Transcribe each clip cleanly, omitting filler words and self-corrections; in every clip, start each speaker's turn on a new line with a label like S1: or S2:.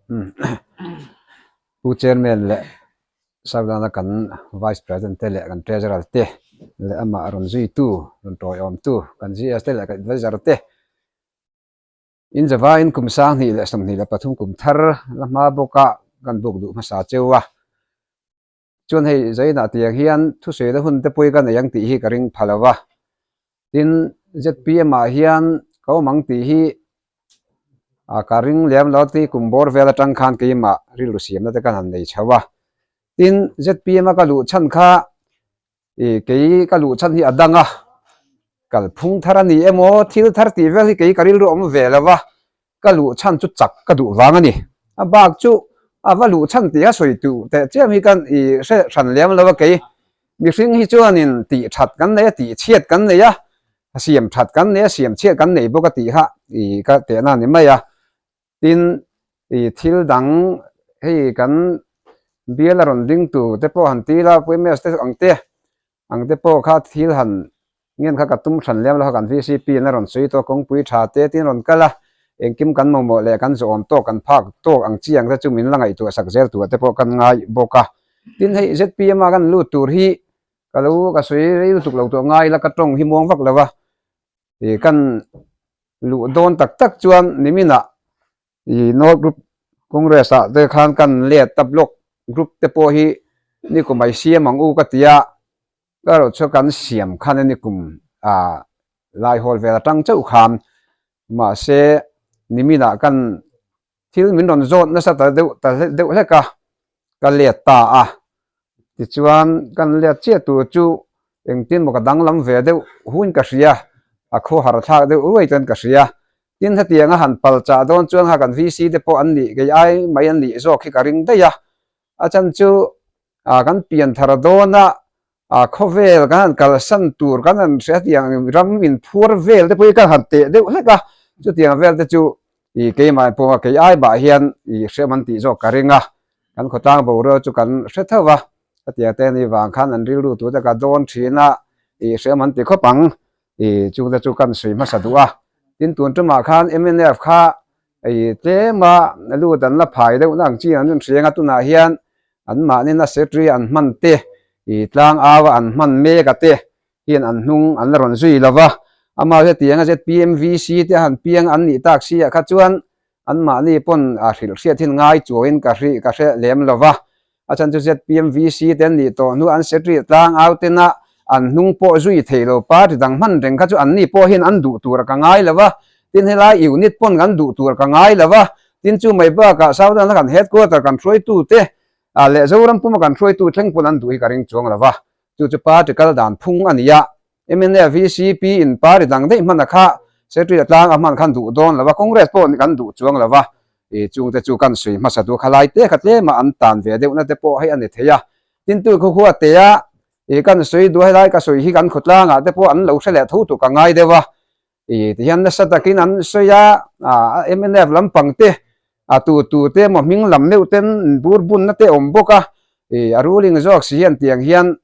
S1: Pu Chairman leh Saudana kan Vice President te leh kan Treasurer te leh amah rawn zuitu, rawn tawiawmtu kan GS te leh kan Advisor te in zavaiin kum 2023 kum thar la hma bawka kan buk duh hmasa cheu a. Chuan hei zainah tiang hian thusawi hun te pawh ka nei ang tih hi ka ring pha lo va. Tin, zpm ah hian ka awm ang tih hi ka ring lem lo ti kum bawr vel atang khan keimah rilru siamna te kan han nei chho a. Tin, zpm a ka luh chhan kha ih kei ka luh chhan hi a dang a, kalphung thar a ni emaw thil thar tih vel hi kei ka rilru awm ve lo va, ka luh chhan chu chak ka duh vang a ni. A bak chu a va luh chhan tih a sawi duh teh chiam hi kan i hre hran lem lo a kei. Mihring hi chuanin tih that kan nei a, tih chhiat kan nei a, siam that kan nei a, siam chhiat kan nei bawk a tih kha i ka tehna a ni mai a. Tin, i thil dang hei kan bial a rawn ding tur te pawh han ti ila, Pu-MS te ang te, Ang te pawh kha thil han ngen kha ka tum hran lem lo kha kan vcp in a rawn sawi tawh a, kawngpui tha te tin rawn kal a, engkim kan mamawh leh kan zawhawm tawk kan phak tawk ang chi ang te chu min la ngaihtuah sak zel tur te pawh kan ngai bawk a. Tin hei zpm a kan lut tur hi ka lo ka sawi rei lutuk lo tawh ngai ila ka tawng hi muang vak lo va, ih kan luh dawn tak tak chuan niminah I North Group Congress ah te khan kan let ta block group te pawh hi nikum ai siam ang u ka ti a, ka erawh chu kan siam khan a nikum ah lai hawl vel atang chauh khan mahse nimin ah kan thil min rawn zawt nasa ta deuh ta deuh hlek a ka let ta a, tichuan kan let chiah tur chu engtin maw ka danglam ve deuh huin ka hria, a khawhar thlak deuh ruai chuan ka hria. Tin hetiang a han pal chah dawn chuan kha kan VC te pawh an nih kei ai mai an nih zawk hi ka ring daih a, a chan chu ah kan pian thar dawn a, ah khawvel kan han kalsan tur kan han hria hetiang ram inphuar vel te pawh hi kan han teh deuh hlek a, chutiang vel te chu ih keimah pawh kei ai bah hian ih hriam an tih zawk ka ring a, kan khawtlang boruak chu kan hre tho va, hetiang te ni vang khan an rilru tur te ka dawn thin a, ih hriam an ti khawp ang. I chungte chu kan sawi hmasa duh a, tin tun tumah khan mnf kha i tlema lut an la phai deuh na ang chi an rawn hriang a, tunah hian an mahni na secretary an hman te i tlang au a an hman mek a te hian an hnung an la rawn zui lo va, amah hetiang a zpmvc te han piang an nih tak si ah kha chuan An mahni pawn a hrilh hriat hin ngai chuangin ka hrih ka hre lem lo va, a chhan chu zpmvc te an nih tawh hnu an secretary tlang au tena an hnung pawh zui thei lo party dang hman reng kha chu an ni pawh hian an duh tur a ka ngai lo va, tin helai unit pawn kan duh tur ka ngai lo va, tin chu mai bakah Southern a kan headquarter kan hruaitu te leh Zoram puma kan hruaitu thleng pawn an duh hi ka ring chuang lo va, chu chu party kal dan phung a ni a. Mnf, VCP in party dang daih hman a kha Secretary a tlang a hman khan duh dawn lo va, Congress pawh kan duh chuang lo va, ih chungte chu kan sawi hmasa duh kha lai te kha tlema an tan ve deuhna te pawh hei a ni thei a. Tin tu khu khua te a ih kan sawi duh helai ka sawi hi kan khawtlangah te pawh an lo hre leh tho tur ka ngai deuh a, ih tihian nasa takin an sawi a, ah mnf lampang te a tu tu te emaw hming lam meuh ten bur bunna te awm bawk a, ih a ruling zawk si hian tiang hian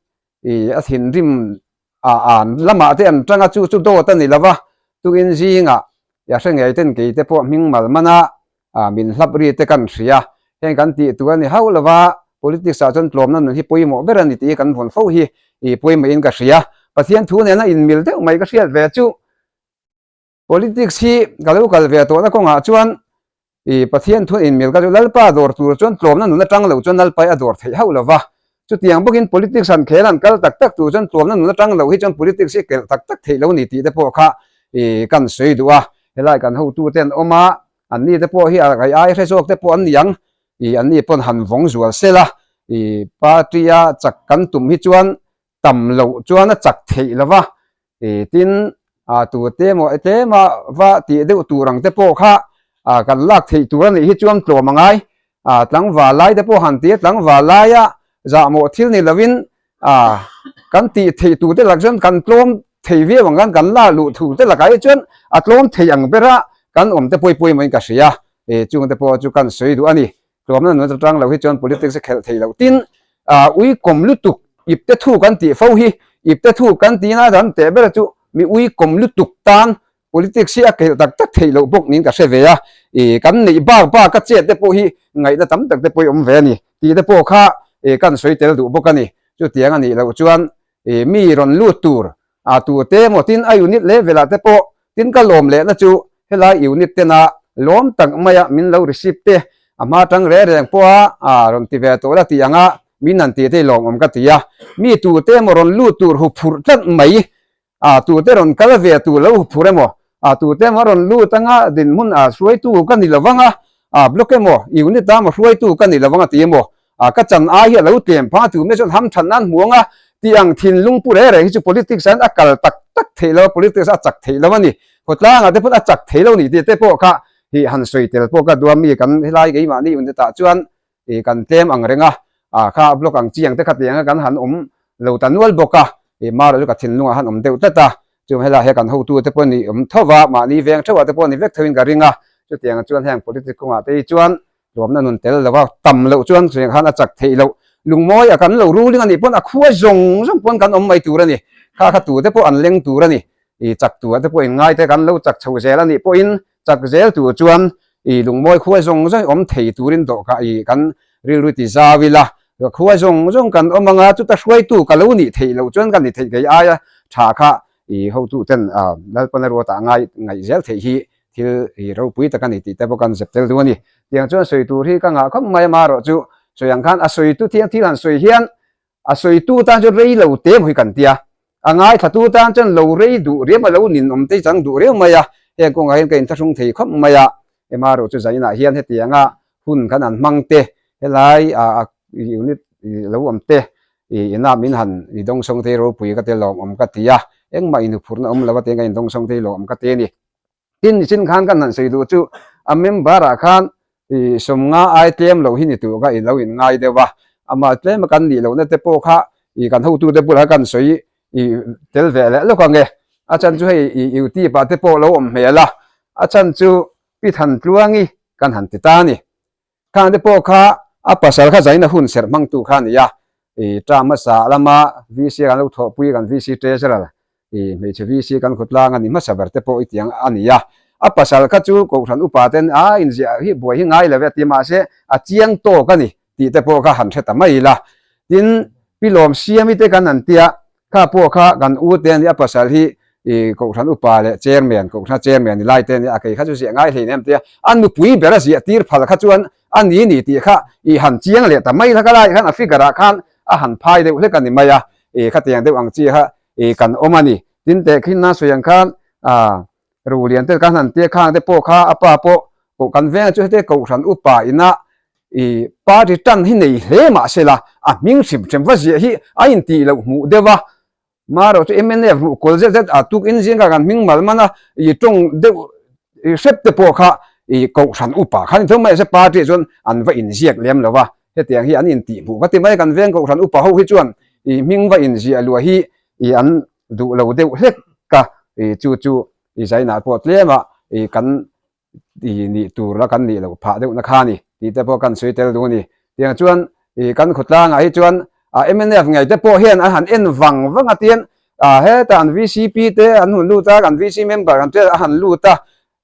S1: ih a thinrim a an lamah te an tang a chu chu dawt a ni lo va, tukin zingah a hre ngei ten kei te pawh hming mal man a ah min hlap ri te kan hria, heng kan tih tur a ni hauh lo va, politics ah chuan tlawmna nun hi pawimawh ber a ni tih hi kan vawn fo hi ih pawimawh in ka hria, Pathian thu nena inmil deuh mai ka hriat ve chu. Politics hi ka lo kal ve tawhna kawngah chuan i Pathian thun inmil ka chu Lalpa dawr tur chuan tlawmna nun atang lo chuan Lalpai a dawr theih hauh lo va. Chutiang bawkin politics han khel han kal tak tak tur chuan tlawmna nun atang lo hi chuan politics hi kelh tak tak theih lo ni tih te pawh kha i kan sawi duh a. Helai kan hotute an awm a, anni te pawh hi a kai ai hre zawk te pawh an ni ang. I anni pawn han vawng zual sel a, i party a chak kan tum hi chuan tam loh chuan a chak theih lo va, i tin a tu te emaw tlema va tih deuh tur ang te pawh kha a kan lak theih tur a nih hi chuan tlawm a ngai, a tlangval lai te pawh han ti a, tlangval laia zahmawh thil ni lovin a kan tih theih tur te lak chuan kan tlawm thei viau ang khan kan la luh thu te lakah hi chuan a tlawm thei ang bera kan awm te pawi pawimawhin ka hria, i chung te pawh chu kan sawi duh a ni. Tlawmna nun atang lo hi chuan politics a khelh thei loh. Tin, ui kawm lutuk ip te thu kan tih fo hi, ip te thu kan tihna dan teh ber chu mi ui kawm lutuk tan Politics hi a kelh tak tak theih loh bawk niin ka hre ve a, ih kan neih bak bak a chet te pawh hi ngaihna tam tak te pawh hi awm ve a ni tih te pawh kha ih kan sawi tel duh bawk a ni. Chutiang a nih loh chuan ih mi rawn lut tur a tur te emaw tin a unit level ah te pawh tin ka lawm lehna chu helai unit tena lawm tak maia min lo receive te a hma tang reng reng pawha a rawn ti ve tawh la tih anga min han tih te hi lawmawm ka ti a, mi tur te emaw rawn lut tur huphurh tlat mai A tute rawn kal ve tur lo huphur emaw, a tute emaw a rawn lut anga dinhmun a hruaitu ka ni lovang a, a block emaw, unit a emaw hruaitu ka ni lovang a ti emaw, a ka chan ai hi a lo tlem phang a tu mai chuan hamthat nan hmu anga tih ang thinlung pu reh reh hi chu politics ah hian a kal tak tak theih lo a, politics ah a chak theih lo a ni. Khawtlangah te pawn a chak thei lo ni tih te pawh kha hi han sawi tel pawh ka duh a mi kan helai keimahni unit ah chuan ih kan tlem ang reng a, ah kha block ang chi ang te kha tiang a kan han awm lo ta nual bawk a, ih mara chu ka thinlung ah han awm deuh tlat a, chung helai hian kan hotu te pawh ni awm tho va, mahni veng theuh ah te pawh ni vek theuhin ka ring a, chutiang ah chuan heng politics kawngah te hi chuan tlawmna nun tel lo va, tam loh chuan chutiang khan a chak theih loh, lungmawi a kan lo ruling a nih pawn a khua zawng zawng pawn kan awm mai tur a ni, kha kha tu te pawh an leng tur a ni, ih chak tu ah te pawh in ngai te kan lo chak chho zel a nih pawhin Chak zel tur chuan i lungmawi khuai zawng zawng awm thei turin dawhkah i kan rilru ti zau ila, khuai zawng zawng kan awm anga chuta hruaitu ka lo nih theih loh chuan ka ni theih kei aia tha kha i hotu ten Lalpana ruatah ngai ngaih zel theih hi thil i ropui tak a ni tih te pawh kan zep tel duh a ni. Tiang chuan sawi tur hi ka ngah khawp mai a marawh chu sawi ang khan a sawitu thiang thil han sawi hian A sawitu tan chuan rei lo te maw hi kan tia, a ngaithlatu tan chuan lo rei duh riau a lo ninawm te chang duh riau mai a, heng kawngah hian ka inthlahrung thei khawp mai a, emarawh chu zainah hian hetianga hun kan han hmang te, helai a unit lo awm te inah min han i dawngsawng thei ropui ka ti lawmawm ka ti a, engmah inhuphurhna awm lo a tiang ka indawngsawng thei lawmawm ka ti a ni. Tin nichin khan kan han sawi duh chu a member ah khan i sawmnga ai tlem loh hi ni tur kha i lo in ngai deuh a, amah tlem a kan nih lohna te pawh kha i kan hotu te bulah kan sawi i tel ve leh lawk ang e, a chhan chu hei i youtube ah te pawh lo awm hmel a, a chhan chu Pi Thantluangi kan han ti ta a ni. Khang te pawh kha a pasal kha zaina hun serh hmangtu kha a ni a, i term hmasa lama VC kan lo thawhpui kan VC Treasurer i hmeichhe VC kan khawtlang a ni hmasa ber te pawh i tiang a ni a, a pasal kha chu Kohhran upa ten a inziah hi buai hi ngai lo e ti mahse a chiang tawk a ni tih te pawh kha han hre ta mai ila. Tin, Pi Lawmsiami te kan han tia Kha pawh kha kan u te ania pasal hi i kohhran upa leh chairman, kohhran chairman ni lai te ania a kei kha chu ziah ngai hlein em tia a nupui ber a ziah tir phal kha chuan a ni ni tih kha i han chiang leh ta mai la ka lai khan a figure ah khan a han phai deuh hlek a ni mai a, i khatiang deuh ang chi kha i kan awm a ni. Tin tehkhin nan sawi ang khan ah Rulian te kan han tia khang te pawh kha a pa pawh koh kan veng chu hete kohhran upa ina i party tan hi nei hle mahsela a hming hrim hrim va ziah hi a intih loh hmuh deuh a, marawh chu mnf ruh kawl zet zet a tuk in zingah kan hming mal man a i tawng deuh i hrep te pawh kha i kohhran upa khan intho mai se party ah chuan an va inziak lem lo va, hetiang hi an intih hmuh ka ti mai kan veng kohhran upa ho hi chuan i hming va inziah luah hi i an duh lo deuh hlek ka i chu chu i zainah pawh tlema i kan i nih tur la kan nih loh phah deuhna kha a ni tih te pawh kan sawi tel duh a ni. Tiang chuan i kan khawtlangah hi chuan a mnf ngei te pawh hian an han en vang vang a tian a hetah an VCP te an hun lut a kan VC member kan tel a han lut a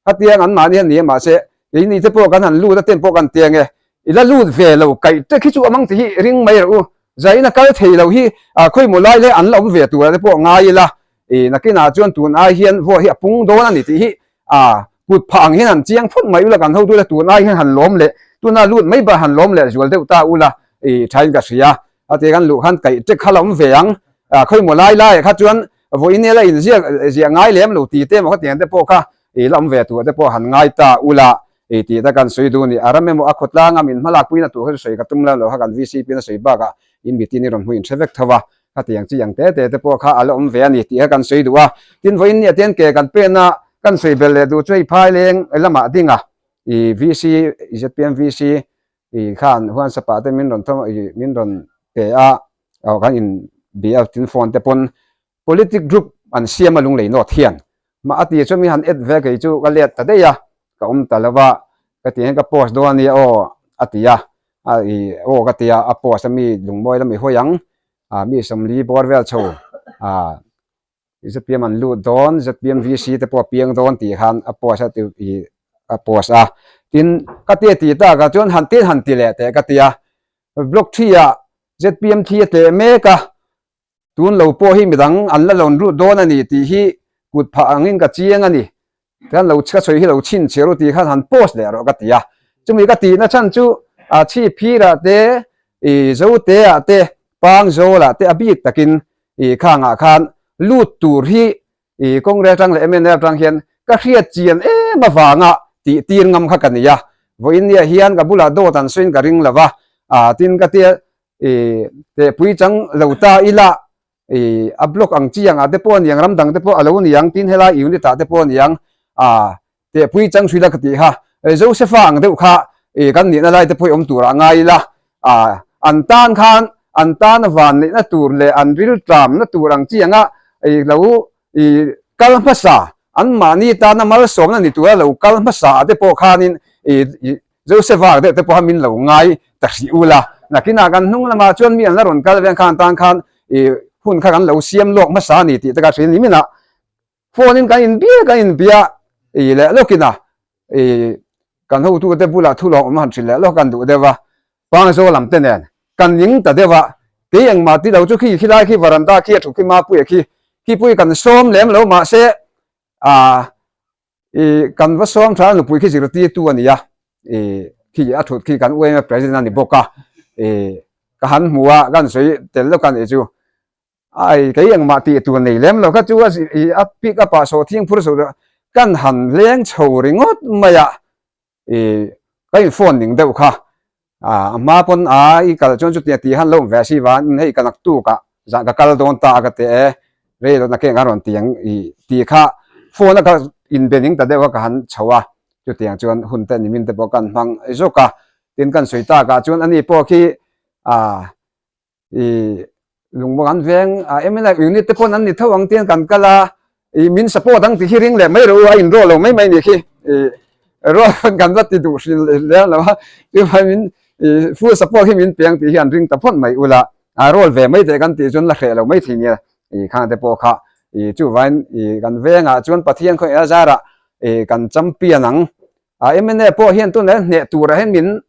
S1: khatiang an mahni a ni a mahse keini te pawh kan han lut a ten pawh kan ti ang e i la lut ve lo kaih tek hi chu amang ti hi ring mai rawh u zain a kal thei lo hi a khawimaw lai leh an la awm ve tur ah te pawh ngai ila i nakinah chuan tun ai hian vote hi a pung dawn a ni tih hi a kut phah ang hian han chiang phawt mai ula kan hotu te tun ai hian han lawm leh tuna lut mai ber han lawm leh zual deuh ta ula i thain ka hria a ti kan luh khan kaih tek kha la awm ve ang a khawimaw lai lai ah kha chuan vawiin ela inziak ziah ngai lem lo ti te emaw khatiang te pawh kha i la awm ve tur te pawh han ngai ta ula i tih te kan sawi duh a ni. A ram emaw a khawtlang a min hmalakpuina tur kha chu sawi ka tum lo lo kha kan VCP in a sawi bakah in mitin i rawn hmuh inhre vek tho va, khatiang chi ang te te te pawh kha a la awm ve a ni tih kha kan sawi duh a. Tin vawiin nia tian ke kan pen a kan sawi belh leh duh chu hei Phaileng lamah ding a i VC zpm VC i khan huansapa te min rawn thawm i min rawn pe a aw kan in bia tin phone te pawn politic group an siam a lunglei nawt hian mah a ti chuan mi han et ve kei chu ka let ta daih a ka awm ta lo va ka ti hian ka post dawn a nia aw a ti a a i aw ka ti a a post a mi lungmawi lam i hawi ang a mi sawmli bawr vel chho a. ZPM an lut dawn, ZPM VC te pawh a piang dawn tih khan a post a ti ih a post a. Tin, ka tia tih takah chuan han tin han ti leh teh ka ti a. Block 3 ah ZPM thi a tleh mek a, tun lo pawh hi midang an la lawn lut dawn a ni tih hi kut phah angin ka chiang a ni. Kan lo ka sawi hi lo chhinchhiar u tih khan han post leh rawh ka ti a. Chumi ka tihna chhan chu a chhipphirah te, ih Zoteah te, Pangzawlah te a bik takin ih khangah khan lut tur hi ih Congress atang leh MNF atang hian ka hriat chian em avanga tih tir ngam kha ka ni a. Vawiin nia hian ka bulah dawt an sawiin ka ring lo va, ah tin ka tia ih tehpui chang lo ta ila ih a block ang chi angah te pawh a niang ram dang te pawh a lo niang tin helai unit ah te pawh a niang ah Tehpui chang hrui la ka tih kha Josepha ang deuh kha kan nihna lai te pawh i awm turah ngai ila an tan khan an tan van neihna tur leh an riltlamna tur ang chi anga lo kal hmasa an mahni tana malsawmna ni tura lo kal hmasa ah te pawh khanin Josepha ang deuh te pawh kha min lo ngai ta hrih ula nakinah kan hnung lamah chuan mi an la rawn kal veng khan tan khan hun kha kan lo siam lawk hmasa a ni tih te kha hria ni minah Phone in kan inbia kan inbia i leh lawkin a i kan hotu te bulah thu lawng awm han hrilh leh lawk kan duh deuh a, Pangzawl lam te nen kan ning ta deuh a, kei engmah ti lo chu khi khilai khi varanda khi a thuk khi Mapuia khi khi pui kan sawm lem lo mahse a i kan va sawm tha nupui khi zirtirtu a ni a i khi a thut khi kan UMF president a ni bawk a i ka han hmu a kan sawi tel lawk a nih chu. Ai, kei engmah tih tur nei lem lo kha chu a i a pick up ah sawhthing phur sawh duh kan han leng chho ringawt mai a, i ka in phone ning deuh kha a a hma pawn a i kal chuan chutia tih han lo awm ve a si van hei ka naktuk ah zah ka kal dawn ta a ka ti e, rei lo nakin ka rawn ti ang i tih kha phone a ka inbe ning ta deuh a ka han chho a, chutiang chuan hun te nimin te pawh kan hmang zawk a, tin kan sawi tak ah chuan ani pawh khi a. I lungmuang an veng a MLA unit te pawn an ni tho ang tian kan kal a i min support ang tih hi ring leh mai rawh u a in rawh lo mai mai nih khi i rual pawn kan va ti duh hrin lem lo a chuvang min i full support hi min pe ang tih hi an ring ta phawt mai ula a rawl ve mai teh kan tih chuan la hreh lo mai thei nia i khang te pawh kha i chuvangin i kan vengah chuan Pathian khaw eng zarah i kan champion ang a MNA pawh hian tunah hian hneh turah hian min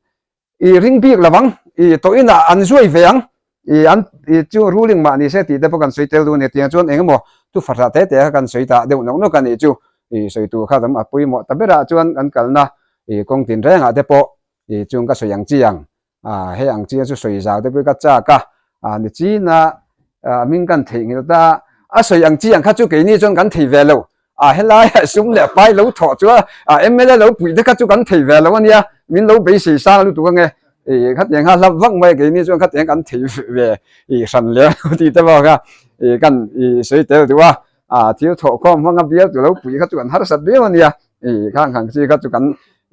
S1: I ring bik lo ang, i tawh inah an zuai ve ang, i an i chu ruling mah ni se tih te pawh kan sawi tel duh a ni. Tiang chuan eng emaw thu fahrah te te kha kan sawi ta deuh nawk nawk a nih chu. I sawi tur kha tam a pawimawh ta berah chuan kan kalna i kawng tinrengah te pawh i chung ka sawi ang chi ang. A he ang chi chu sawi zau te pawh ka chak a, a ni china a hming kan theihnghilh ta a sawi ang chi ang kha chu keini chuan kan thei ve lo. A helaiah sum leh pai lo thawh chu a mla lo puih te kha chu kan thei ve lo a nia, min lo beisei sang lutuk ange ih khatiang kha hlap vak mai keini chuan khatiang kan thei ve ih hran lem lo tih te pawh kha ih kan ih sawi tel duh a, a thil thawh khawm hmanga bial tu lo puih kha chu kan harsat viau a nia ih khang khang chi kha chu kan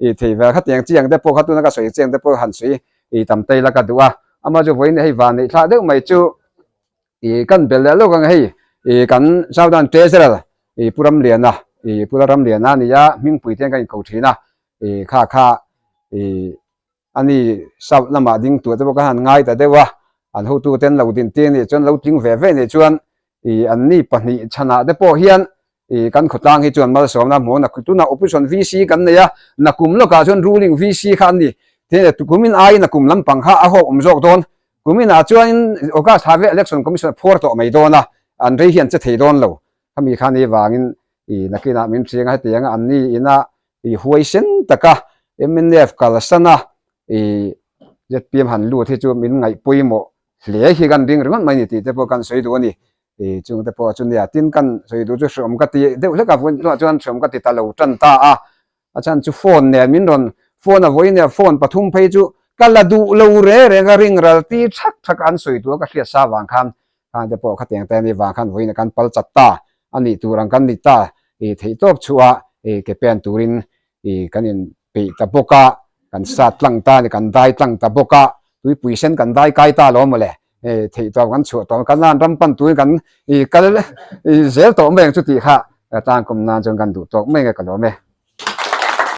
S1: ih thei ve khatiang chiang te pawh kha tuna ka sawi chiang te pawh han sawi ih tam tei la ka duh a, amah chu vawiin hei van neih thlah deuh mai chu. I kan bel leh lawk ang hei i kan Southern Treasurer i Pu Ramliana i Pu Lalramliana a ni a, hmingpui te hian kan inko thin a, i kha kha i ani South lamah ding tur te pawh ka han ngai ta deuh a, an hotu ten lo din tir nih chuan lo tling ve ve nih chuan i anni pahnih chhanah te pawh hian i kan khawtlang hi chuan malsawmna hmuh na tunah opposition VC kan nei a, nakum lawkah chuan ruling VC kha an ni, tin kumin aiin a kum lampang kha a hawk awm zawk dawn Kuminah chuanin August thla vek Election Commission a phuar tawh mai dawn a, an rei hi an che thei dawn lo. Khami khan i vangin i nakinah min hriang a, hetiang a anni ina i huaisen taka mnf kalsan a i zpm han lut hi chu min ngaih pawimawh hle hi kan ring ringawt mai ni tih te pawh kan sawi duh a ni. I chung te pawh chu nia tin kan sawi duh chu hreawm ka ti deuh hlek a, vawiin chuan hreawm ka ti ta lo tan ta a. A chhan chu phone nen min rawn phone a vawiin nia phone pathum phei chu ka la duh lo reng reng a ring ral ti thak thak a an sawi tur ka hriat sa vang khan khang te pawh khatiang te ani vang khan vawiin a kan pal chat ta a nih tur ang kan ni ta i theih tawp chhuah i ke pen turin i kan in peih ta bawk a kan sat tlang ta a ni kan dai tlang ta bawk a tuipui sen kan dai kai ta lo mawle i theih tawp kan chhuah tawh kan ran ram pan turin kan i kal i zel tawh mai ang chu tih kha tlang kum nan chuan kan duh tawk mai nge ka lawm e.